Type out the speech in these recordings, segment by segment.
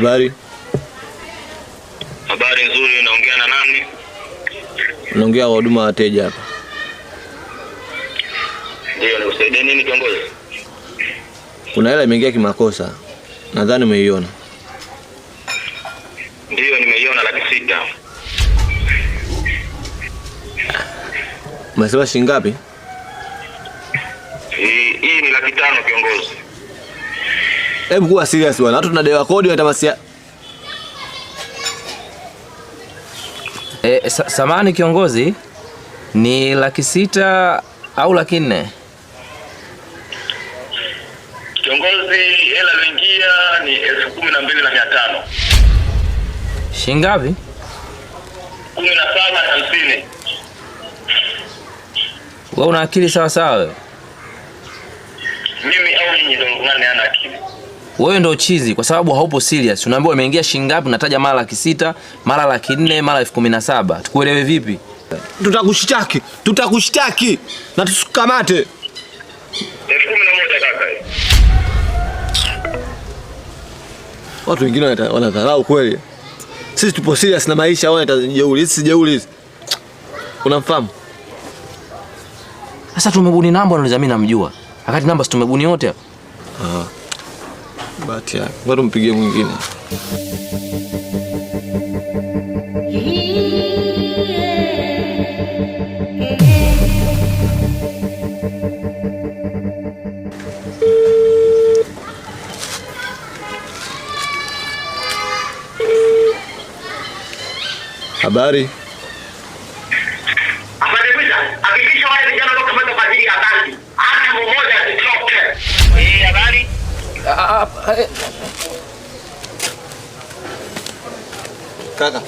Habari? Habari nzuri, naongea na nani? Unaongea kwa huduma wateja hapa. Ndio, nikusaidie nini kiongozi? Kuna hela imeingia kimakosa. Nadhani umeiona. Ndio, nimeiona 600,000. Umesema shilingi ngapi? Hii ni 500,000 kiongozi. Hebu kuwa serious bwana. Watu tunadaiwa kodi wanatamasia. Samahani kiongozi, ni 600,000 au 400,000? Kiongozi, hela iliyoingia ni 12,500. Shilingi ngapi? 17,50. Wewe una akili sawa sawa wewe? Mimi au nyinyi ndio nani ana akili? Wewe ndio chizi kwa sababu haupo serious. Unaambiwa imeingia shilingi ngapi, unataja mara 600,000, mara 400,000, mara 17,000. Tukuelewe vipi? Tutakushtaki, tutakushtaki na tusikamate. 11,000 kaka. Watu wengine wanadharau kweli. Sisi tupo serious na maisha, wao wanajeuri. Sisi jeuri hizi. Unamfahamu? Sasa tumebuni namba, unaweza mimi namjua. Wakati namba si tumebuni wote hapa. Bahati yake. Ngoja tumpigie mwingine. Habari? Afande Pita, hakikisha wale vijana waliokamatwa kwa ajili ya bangi, hata mmoja asitoke. Habari? Kaka.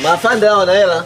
Maafande hao wana hela.